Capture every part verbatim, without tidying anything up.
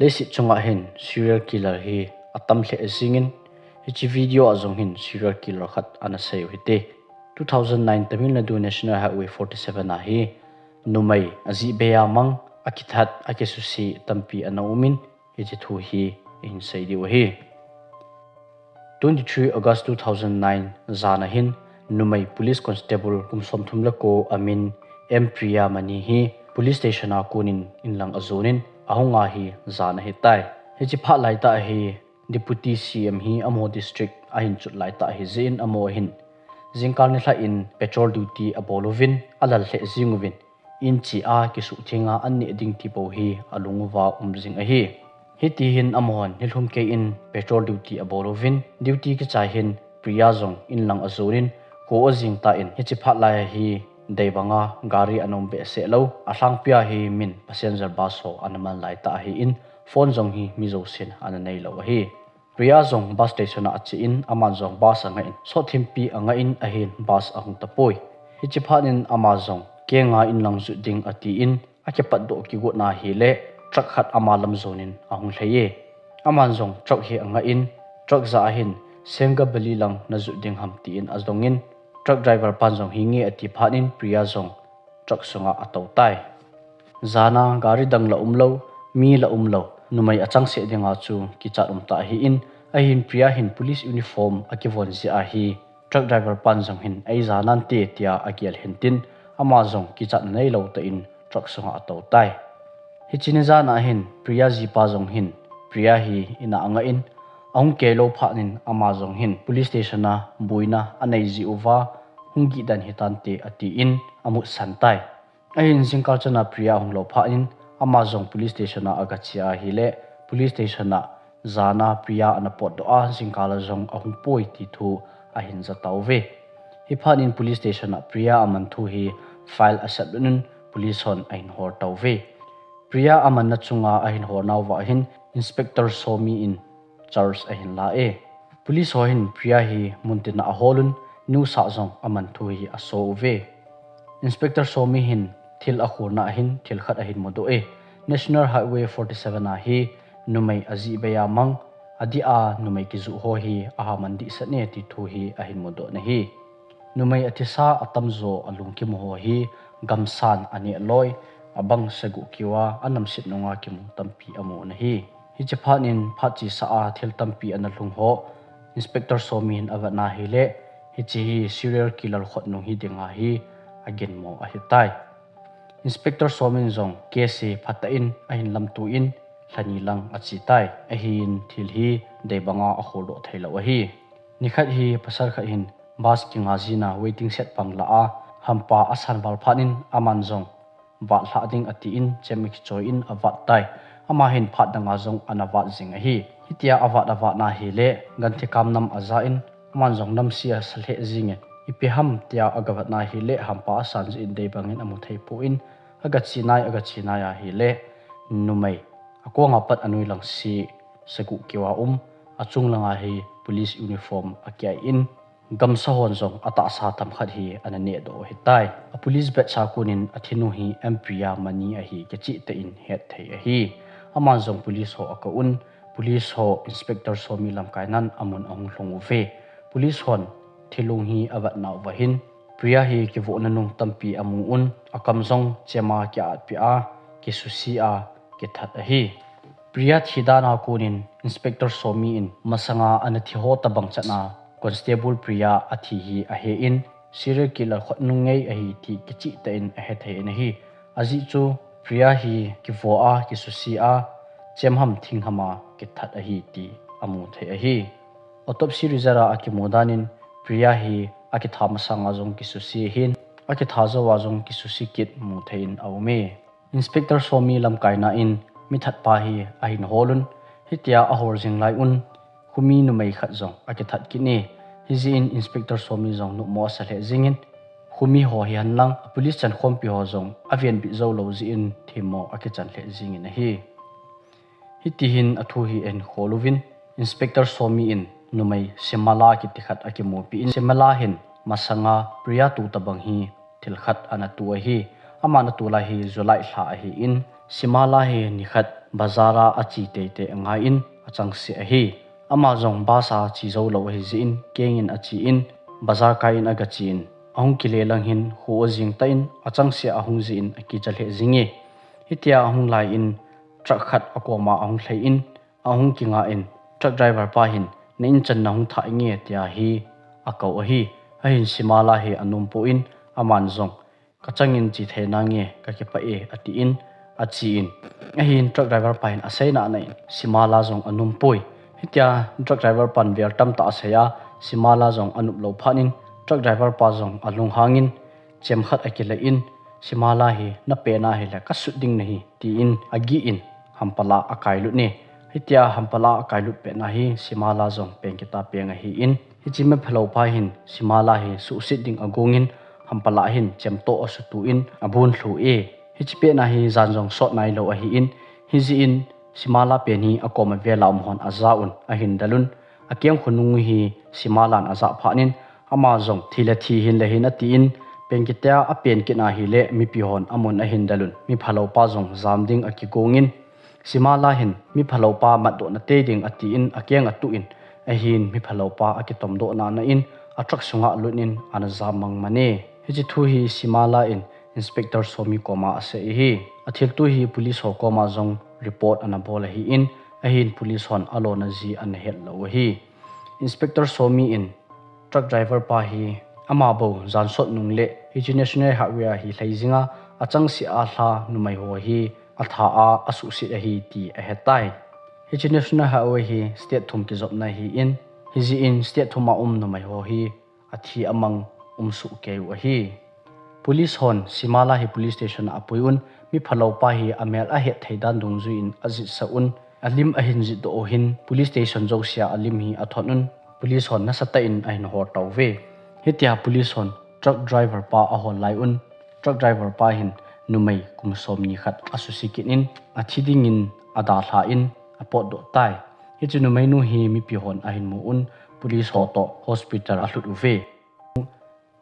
Leiset chunga hin serial killer hi atam lheh jingin, hiche video a jong hin serial killer khat ana sei u hite. Two thousand nine Tamil Nadu National Highway forty-seven a hi numei ajih bei a mang, akithat, akisuse tampi ana umin, hiche thu hi ihin sei diu ahi. Twenty-three August two thousand nine jan a hin numei police constable kum somthum le ko amin M Priya Mani hi police station a konin inlang ajonin ahunga hi jan ahitai. Hiche phat laitah hi Deputy C M hi amaho district ahin chot laitah ahi jeh in amaho hin jingkah nilhah in patrol duty abol uvin alal lheh jing uvin, in chea kisuhtheng a an neh ding ti bou hi alung uva um jing ahi. Hiti hin amahon nilhum keiin patrol duty abol uvin, duty kichai hin Priya jong inlang ajonin, ko ajing tan hiche phat lai hi deibanga gari ana um behseh lou, alhangpia hi min passenger bus ho ana man laitah ahin, phone jong hi mi jousen ana neilou ahi. Priya jong bus station a achen, aman jong bus angah in, sot thimpi angah in ahin bus ahung tapoi. Hiche phat in ama jong kenga inlang jot ding atin, akipatdoh kigotna ahile truck khat ama lam jonin ahung lhai e. Aman jong truck hi angah in, truck jah a hin Sengabali lang najot ding ham tin adongin, truck driver pan jong hinge ati phat in Priya jong truck sunga atou tai. Jana gari dang la umlou, mi la umlou, numei achangseh dinga chu kichat umtah ahin, ahin Priya hin police uniform akivon jeh a hi truck driver pan jong hin, "Ei ja nante," tia agel hintin, ama jong kichatna neilou tah in truck sunga atou tai. Hiche ni jan a hin Priya jipa jong hin Priya hi in a angah in, ahung kei lou phat in ama jong hin police station a boina anei ji uva, "Hung gihdan hitante," atin amutsan tai. Ahin jingkah chan a Priya ahung lou phat in ama jong police station a agache ahile, police station a jana Priya ana potdoh a, jingkah a jong ahung poi ti thu ahin ja tauve. Hiphat in police station a Priya aman thu hi file asat lut un police hon ahin hol tauve. Priya amanna chunga ahin holnauva hin Inspector Somi in charge ahin la e. Police ho hin Priya hi muntina ahol un, news a jong aman thu hi aso uve. Inspector Somi hin thil akhulna a hin thil khat ahin mudoh e. National Highway forty seven a hi numei ajih bei a mang, adih a numei kijoh ho hi aha man dehset ne ti thu hi ahin mudoh na hi. Numei athisa atamjo alungkim ho hi gamsan aneh loi, abang saguh keu a, anamset nunga kimu tampi amu na hi. Hiche phat in phat chesa a thil tampi ana lhung ho Inspector Somi hin avet na hile, hiche hi serial killer khotnung hi dinga hi aginmo ahitai. Inspector Somi in jong case hi phatah in ahin lamto in, lhani lang ache tai. Ahin thil hi deibanga akholdoh theilou ahi. Nikhat hi pasal khat hin bus kinga jina waiting shed pang lah a, hampa asan val phat in aman jong vat lhah ding atin chem akichoi in avat tai. Ama hin phat danga jong ana vat jing ahi. Hitia avat avat na hile, ganthikam nam aja in, aman jong namse asa lheh jingin, ipi ham tia agavet na hile, hampa asan jeh in deibangin amu thei pon, agache nai, agache nai ahile, numei akonga pat anoi lang se, saguh keu a um, achung langa hi police uniform akiah in, gamsa hon jong atahsa themkhat hi ana nehdoh u ahitai. A police badge a konin athinu hi M Priya Mani ahi kicheh tah in hetthei ahi. Aman jong police ho akou un, police ho Inspector Somi lamkainan amun ahung lhung uve. Police hon thilung hi avetnauva hin Priya hi kivohna nung tampi amu un, akam jong chem a ki-atpeh a, kisuse a, kithat ahi. Priya thi dan a konin Inspector Somi in masanga ana thi ho tobang chan a Constable Priya athi hi ahen, serial killer khotnung ngei ahi ti kicheh tah in ahethei in ahi. Ajeh chu Priya hi kivo a, kisuse a, chem ham thing ham a kithat ahi ti amu thei ahi. Autopsy result a akimu danin Priya hi akitha masanga jong kisuse ahin, akitha jouva jong kisuse kit mu thei in aume. Inspector Somi lamkaina in mithat pa hi ahin hol un, hitia ahol jing lai un, khomi numei khat jong akithat kit e. Hijeh in Inspector Somi jong nopmo asa lheh jingin, khomi ho hihen lang, police chankhompi ho jong avenbit joulou jeh in themmo akichan lheh jingin ahi. Hitihin athu hi ahin khol uvin, Inspector Somi in numei Simala kiti khat akimupin, Simala hin masanga Priya tu tobang hi thil khat ana tu ahi. Aman atu lai hi July lha ahin, Simala hi nikhat bazar a ache teitei angaiyin achangseh ahi. Ama jong bus a che jou lou ahi jeh in, kengin achen, bazar kaiyin agachen, ahung kile lang hin kho ajing tan, achangseh ahung jeh in akicha lheh jinge. Hitia ahung laiyin, truck khat akoma ahung lhaiyin, ahung kingahin, truck driver pa hin, "Na in chan nahung thah inge," tia hi akou ahi. Ahin Simala hi anompon, aman jong, "Kachangin che thei nange, kakipah e," atin, achen. Ahin truck driver pa hin asei nana in, Simala jong anompoi. Hitia truck driver pan vel tamtah asei a, Simala jong anop lou phat in, truck driver pa jong alunghangin, chem khat akilan, "Simala hi napen ahile kasut ding nahi," tin agihin, hampa lah a akailut e. Hitia hampa lah a akailut petna hi Simala jong peng kitah peng ahin, hiche miphalou pa hin Simala hi suhset ding agongin, hampa lah hin chem toh asutuin abon lhu e. Hiche petna hi jan jong sot nailou ahin, hijeh in Simala pen hi akoma vel a um hon ajauvin ahin delun, akeng khonung hi Simalan ajah phat in, ama jong, "Thi le thi, hin le hin," atin, peng kitia apen kit ahile mipi hon amun ahin delun, miphalou pa jong jam ding akigongin, Simala hin miphalou pa matdoh nate ding atin, akeng atuh in, ahin miphalou pa akitomdoh nana in, a truck sunga alut in ana jam mang man e. Hiche thu hi Simala in Inspector Somi koma asei ahi. Athilto hi police ho koma jong report ana bol ahin, ahin police hon alona ji ana het lou ahi. Inspector Somi in truck driver pa hi ama bou jan sot nung le hiche National Highway a hi lhai jinga achangseh a lha numei ho hi atha a asuhset ahi ti ahetai. Hiche National Highway hi state thum kijopna ahin, hijeh in state thum a um numei ho hi athi amang um soh kei u ahi. Police hon Simala hi police station a apuiyin, miphalou pa hi amel ahet thei dan dungjuiyin ajitsah un, alim ahin jitdoh u hin police station jousea alim hi athon un, police hon nasatah in ahin hol tauve. Hitia police hon truck driver pa ahol laiyun, truck driver pa hin numei kum somni khat asuse kit in, athi dingin adalhan apotdoh tai. Hiche numeinu hi mipi hon ahin mun, police ho toh hospital alhut uve.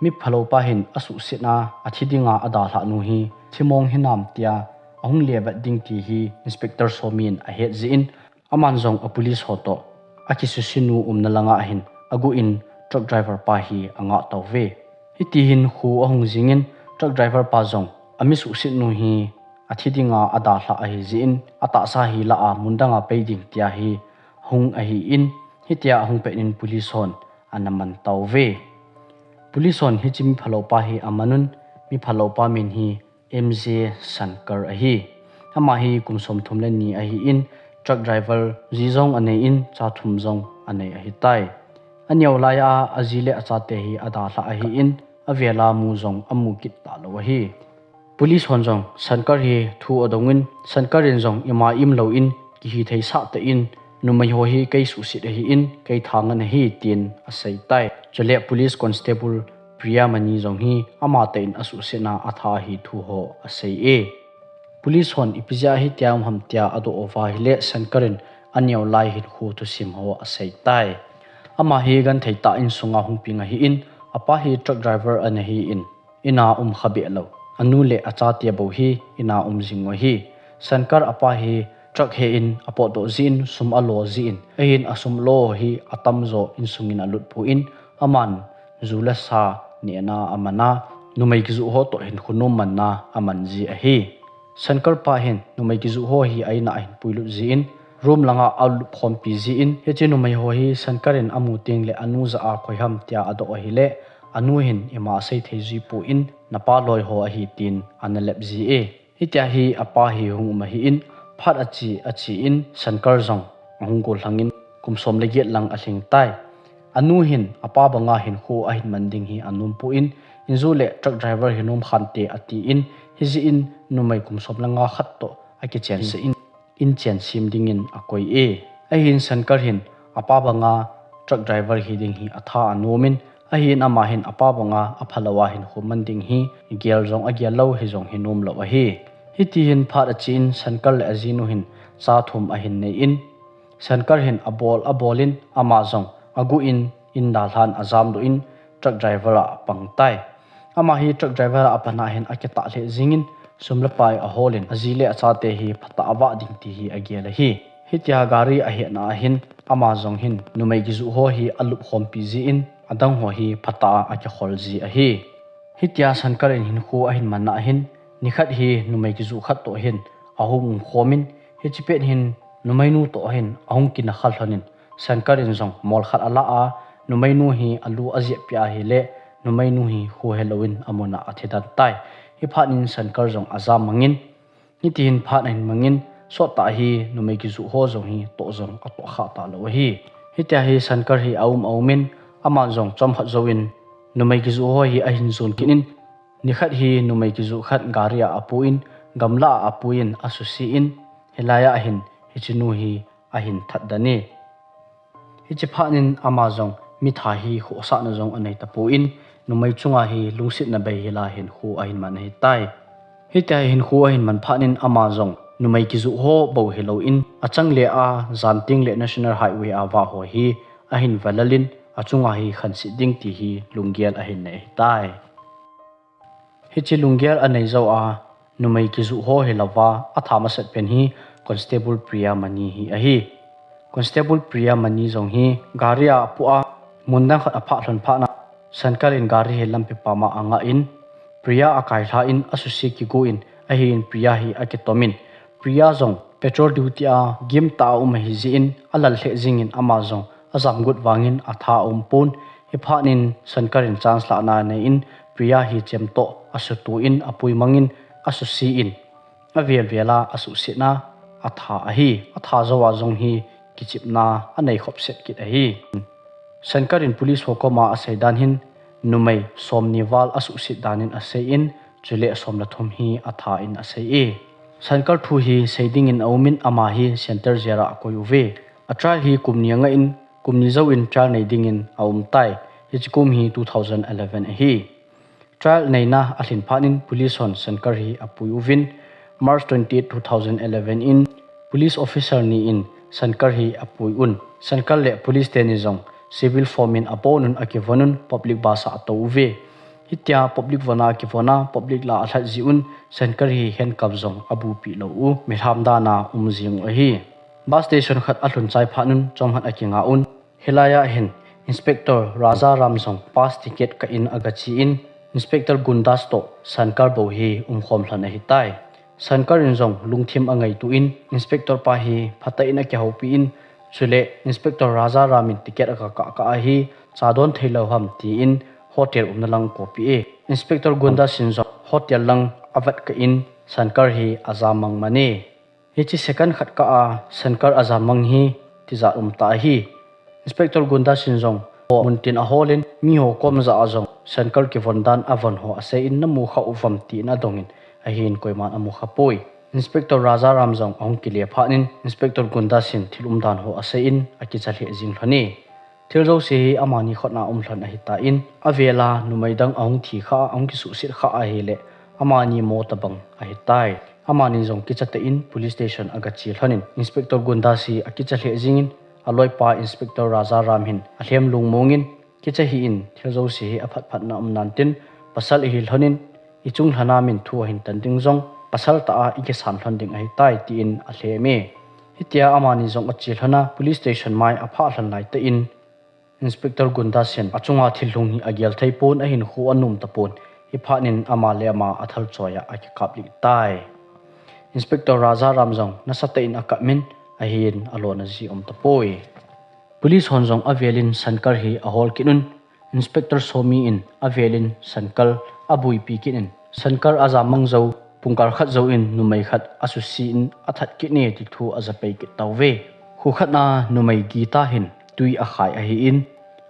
Miphalou pa hin asuhsetna, athi dinga adalhah nu hi thimong hinam tia ahung levat ding ti hi Inspector Somi in ahet jeh in, aman jong a police ho toh akisuse nu umna langa hin aguhin truck driver pa hi angah tauve. Hiti hin kho ahung jingin, truck driver pa jong ami suhset nu hi athi dinga adalhah ahi jeh in, atahsa hi lah a mun danga pei ding tia hi hung ahin, hitia ahung pet in police hon ana man tauve. Police hon hiche miphalou pa hi amanun, miphalou pa min hi M J Shankar ahi. Ama hi kum somthum le ni ahin, truck driver ji jong aneiyin, cha thum jong anei ahitai. Aneo laiya aji le achate hi adalhah ahin, avela mu jong amu kit talou ahi. Police hon jong Shankar hi thu adongin, Shankar in jong ima im louvin, kihithei sah tah in, numei ho hi kei suhset ahin, kei thangan ahi, tin aseitai. Chule Police Constable Priyamani jong hi amatah in asuhsetna atha ahi thu ho asei e. Police hon ipi jeh a hitia um ham tia adoh uva ahile, Shankar in aneo lai hinkho thusim ho aseitai. Ama hi genthei tah insunga hung peng ahin, apa hi truck driver ana hin, ina um kha behlou, anu le achate bou hi ina um jing u ahi. Shankar apa hi truck he in apotdoh jeh in, sum alo jeh in, ahin asum lo hi atamjo insungin alut pon, aman ju le sa nehna aman a, numei kijoh ho toh hinkho nom manna aman ji ahi. Shankar pa hin numei kijoh ho hi a in a ahin puilut jeh in, room langa alupkhompi jeh in, hiche numei ho hi Shankar in amu tengle anu jah a koi ham tia adoh ahile, anu hin ima asei thei jipon, napa loi ho ahi, tin ana lep ji e. Hitia hi apa hi hung um ahin, phat ache achen, Shankar jong ahung gollhangin, kum som le get lang alhingtai. Anu hin apa banga hinkho ahin man ding hi anom pon, injo le truck driver hi nom khante atin, hijeh in numei kum som le nga khat toh akichensah in, inchen sem dingin akoi e. Ahin Shankar hin apa banga truck driver hi ding hi atha anomin, ahin ama hin apa banga aphalou a hinkho man ding hi gel jong agel lou, hijong hi nomlou ahi. Hiti hin phat achen Shankar le ajinu hin cha thum ahin neiyin, Shankar hin abol abolin, ama jong aguhin, in dalhan ajamdoh in, truck driver a apangtai. Ama hi truck driver a apana hin akitah lheh jingin, sum le pai aholin aji le achate hi phatah a avah ding ti hi agel ahi. Hitia gari ahehna ahin ama jong hin numei kijuh ho hi alupkhompi jin adang ho hi phatah a akikhol ji ahi. Hitia Shankar in hinkho ahin manna ahin, nikhat hi numei kijuh khat toh hin ahung umkhomin, hiche pet hin numeinu toh hin ahung kina kha lhonin, Shankar in jong mol khat ala a, numeinu hi alu ajep peh ahile, numeinu hi kho helouvin amun a athi dan tai. Hiphat in Shankar jong ajam mangin, hitihin phat ahin mangin, sottah hi numei kijuh ho jong hi toh jong atoh kha talou ahi. Hitia hi Shankar hi aum aumin, aman jong chomkhat jouvin numei kijuh ho hi ahin jon kit in, nikhat hi numei kijuh khat gari a apuin, gamlah a apuin, asusen, hilai a hin hiche nu hi ahin that dan e. Hiche phat in ama jong mitha hi khohsahna jong anei tapon, numei chunga hi lungsetna bei hila hinkho ahin man ahitai. Hitia hinkho ahin man phat in ama jong numei kijuh ho bou hilouvin, achang le a jan teng le National Highway a vah ho hi ahin valal in, achunga hi khanset ding ti hi lunggel ahin nei ahitai. Hiche lunggel anei jou a, numei kijuh ho hilouva atha masat pen hi Constable Priya Mani hi ahi. Constable Priya Mani jong hi gari a apu a, mun dang khat aphah lhon phat na, Shankar in gari hi lampi pam a angah in, Priya akailha in asuse kigo in, ahin Priya hi akitomin, Priya jong patrol duty a gimtah a um ahi jeh in alal lheh jingin ama jong ajamgut vangin atha aumpon, hiphat in Shankar in chance lahna anei in Priya hi chemtoh asuto in apui mangin asusen, avel vel a asuhsetna atha ahi. Atha jou a jong hi kichepna anei khop set kit ahi. Shankar in police ho koma asei dan hin, numei somni val asuhset dan in aseiyin, chule somle thum hi atha in asei e. Shankar thu hi sei dingin aumin ama hi Central Jail a akoi uve. A trial hi kum ni angah in, kum ni jouvin trial nei dingin aumtai. Hiche kum hi two thousand eleven ahi. Trial neina alhin phat in police hon Shankar hi apui uvin, March twenty-eight, two thousand eleven in police officer ni in Shankar hi apui un. Shankar le police teni jong civil form in abon un akivon un public bus a atou uve. Hitia public von a akivon a public la alhat jeh un Shankar hi handcuff jong abupi lou u, milham dan a um jing u ahi. Bus station khat alhun chai phat un chomkhat akinga un, hilai a hin Inspector Rajaram jong pass ticket kah in agache in, Inspector Gundas toh Shankar bou hi umkhom lhon ahitai. Shankar in jong lungthim angaito in, Inspector pa hi phatah in akihoupi in, chule Inspector Rajaram in ticket aga kah kah ahi, cha don thei lou ham tin hotel umna lang akopi e. Inspector Gundas in jong hotel lang avet kah in Shankar hi ajam mang man e. Hiche second khat kah a Shankar ajam mang hi tijat umtah ahi. Inspector Gundas in jong ho muntin aholin, miho kom jah a jong Shankar kivon dan avon ho aseiyin, namu kha uvam tin adongin, ahin koiman amu kha poi. Inspector Rajaram jong ahung kile phat in Inspector Gundas in thil umdan ho aseiyin akicha lheh jing lhon e. Thil jouse hi amani khut a um lhon ahitan, avel a numei dang ahung thi kha, ahung kisuhset kha ahile, amani mo tabang ahitai. Amani jong kicha tah in police station agache lhon in, Inspector Gundas hi akicha lheh jingin, aloipa Inspector Rajaram hin alhem lungmong in, kicha hih in, thil jouse hi aphat phat na um nan tin, pasal ihi lhon in, ichung lhon a min thu ahin tan ding jong, pasal tah a ikisan lhon ding ahitai tin alhem e. Hitia amani jong ache lhon a, police station mai aphah lhon lai tah in, Inspector Gundas in achunga thil lhung hi agel thei pon, ahinkho anom tapon, hiphat in ama le ama athal choi a akikap lih tai. Inspector Rajaram jong nasatah in akap in, ahin alona ji um tapoi. Police hon jong avel in Shankar hi ahol kit un, Inspector Somi in avel in Shankar abuipi kit in, Shankar ajam mang jou, pungkal khat jouvin numei khat asuse in athat kit e ti thu aja pei kit tauve. Kho khat a numei Geeta hin tui akhai ahin,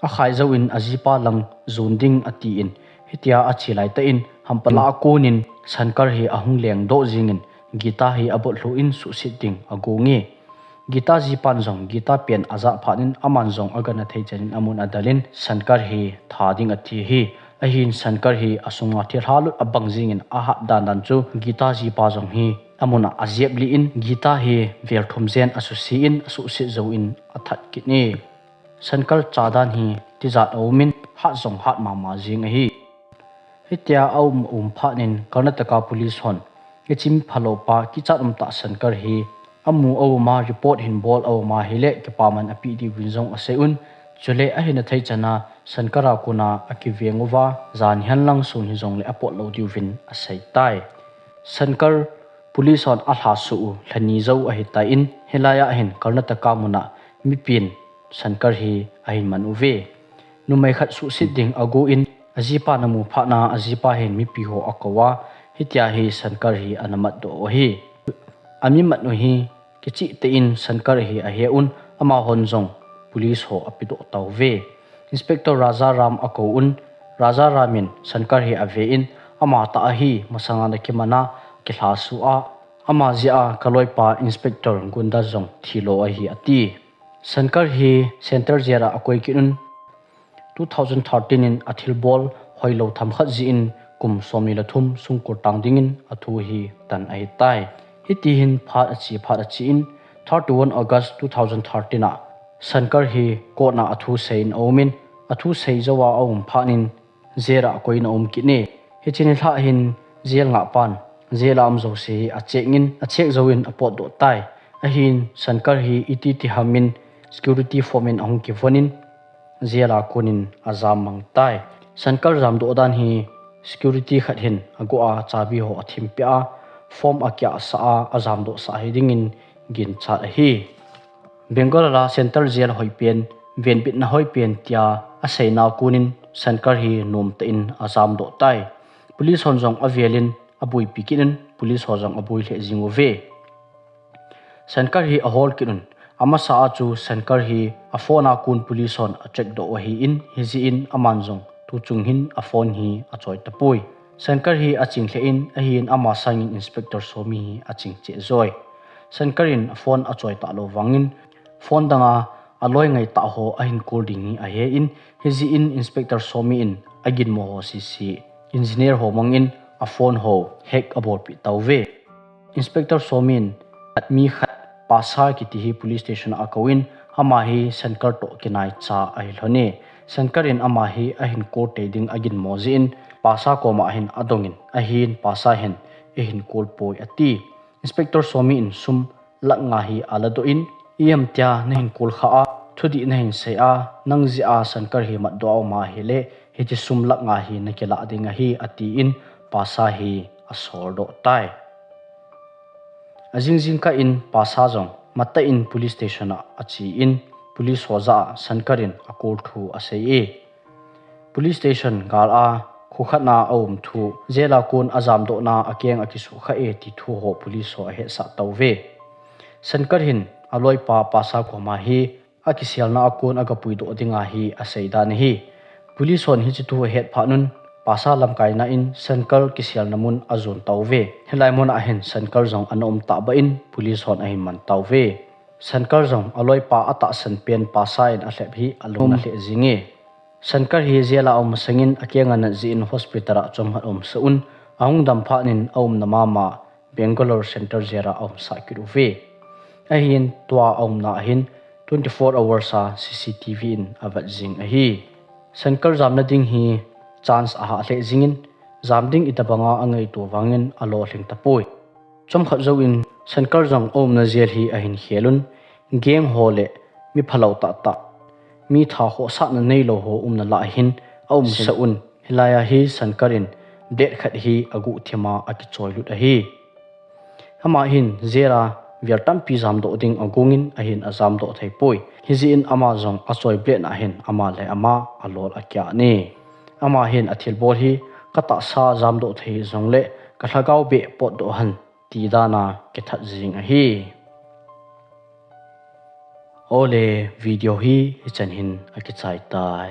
akhai jouvin ajipa lang jon ding atin, hitia ache lai tah in hampa lah a kon in Shankar hi ahung lengdoh jingin Geeta hi abot lhu in suhset ding agong e. Geeta jipan jong Geeta pen ajah phat in aman jong agana thei chan in amun adal in Shankar hi that ding ati ahi. Ahin Shankar hi asunga thilha lut abang jingin ahat dan dan chu Geeta jipa jong hi amun a ajep lih in Geeta hi vel thum jen asuse in asuhset jouvin athat kit e. Shankar cha dan hi tijat aum in hat jong hat mama jing ahi. Hitia aum um phat in Karnataka Police hon Hiche mi phalou pa kichat umtah Shankar hi amu aum a, report hin bol aum a, hile kipaman apeh diuvin jong asei un. Chule ahin athei chana Shankar a kona akiveng uva, jan hihen lang sun hijongle apot lou diuvin asei tai. Shankar police hon alhasoh u lhani jou ahitan, hilai a hin Karnataka muna mipin Shankar hi ahin man uve. Numei khat suhset ding agon, ajipa ana mu phatna, ajipa hin mipi ho akou a, hitia hi Shankar hi ana matdoh u ahi. Ami mat u hi kicheh tah in Shankar hi ahe un, amahon jong police ho apedoh tauve. Inspector Rajaram akou un, Rajaram in Shankar hi aven, amatah ahi, masanga ana kiman a, kilhasoh a, ama jeh a kaloipa Inspector Gunda jong thilo ahi ati. Shankar hi Central Jail a akoi kit un, two thousand thirteen in athilbol hoilou themkhat jeh in kum somni le thum sungkul tang dingin athu hi tan ahitai. Hiti hin phat ache phat ache in, thirty-one August two thousand thirteen a Shankar hi court a athu seiyin aumin, athu sei jou a aum phat in jail a akoiyin aum kit e. Hiche nilhah hin jail ngahpan jail a um jouse hi acheck in, acheck jouvin apotdoh tai. Ahin Shankar hi iti ti hamin security form in ahung kivon in, jail a konin ajam mang tai. Shankar jamdoh dan hi security khat hin agoh a, chabi ho athim peh a, form akiahsah a, ajamdoh sah hi dingin ginchat ahi. Bangalore a Central Jail hoipen, venbitna hoipen tia aseina konin Shankar hi nomtah in ajamdoh tai. Police hon jong avelin abuipi kit un, police ho jong abui lheh jing uve. Shankar hi ahol kit un, amasa a chu Shankar hi aphone a kon police hon acheck doh u ahin, hijeh in aman jong tuchung hin aphone hi achoi tapoi. Shankar hi aching lheh in, ahin ama sangin Inspector Somi hi aching cheh joi. Shankar in aphone achoi talou vangin, phone danga aloi ngaitah ho ahin call ding hi ahen, hijeh in Inspector Somi in aginmo ho sese, engineer ho mangin aphone ho hack abolpeh tauve. Inspector Somi in mi khat Pasa kiti hi police station a akouvin, ama hi Shankar toh kinaicha ahi lhon e. Shankar in ama hi ahin call tei ding aginmo jeh in, Pasa koma hin adongin, ahin Pasa hin eihin call poi ati. Inspector Somi in sum lakh nga hi aladoh in, ipi ham tia nahin call kha a, thudih nahin sei a, nang jeh a Shankar hi matdoh a um ahile, hiche sum lakh nga hi nakilah ding ahi, atin Pasa hi asoldoh tai. Ajing jingkah in Pasa jong matah in police station a achen, police ho jah a Shankar in acall thu asei e. Police station gal a khokhat na aum thu, jail a kon ajamdohna akeng akisukha e ti thu ho police ho ahetsah tauve. Shankar hin aloipa Pasa koma hi akiselna a kon agapuidoh ding ahi asei dan ahi. Police hon hiche thu ahet phat un, Pasa lamkaina in Shankar kiselna mun ajon tauve. Hilai mun a hin Shankar jong ana um tahbeh in police hon ahin man tauve. Shankar jong aloipa atahsan pen Pasa in alhep hi alung ana lheh jing e. Shankar hi jail a aum masangin akeng anat jeh in hospital a chomkhat aumsah un, ahung dam phat in aumna mama Bangalore Central Jail a aumsah kit uve. Ahin tua aumna a hin twenty-four hours a C C T V in avet jing ahi. Shankar jamna ding hi chance ahah lheh jingin, jam ding itobanga angaito vangin alolhing tapoi. Chomkhat jouvin Shankar jong aumna jail hi ahin khel un, gang ho le mi phalou tahtah, mi tha khohsahna neilou ho umna lah a hin aumsah un, hilai a hi Shankar in blade khat hi aguhthim a akichoilut ahi. Ama hin jail a vel tampi jamdoh ding agongin ahin ajamdoh theipoi. Hijeh in ama jong achoi blade na hin ama le ama alol akiah e. Ama hin athilbol hi katahsa jamdoh thei jongle kalhagao beh potdoh hen ti dan a kithat jing ahi. Ole, video hi hichan hin akichai tai.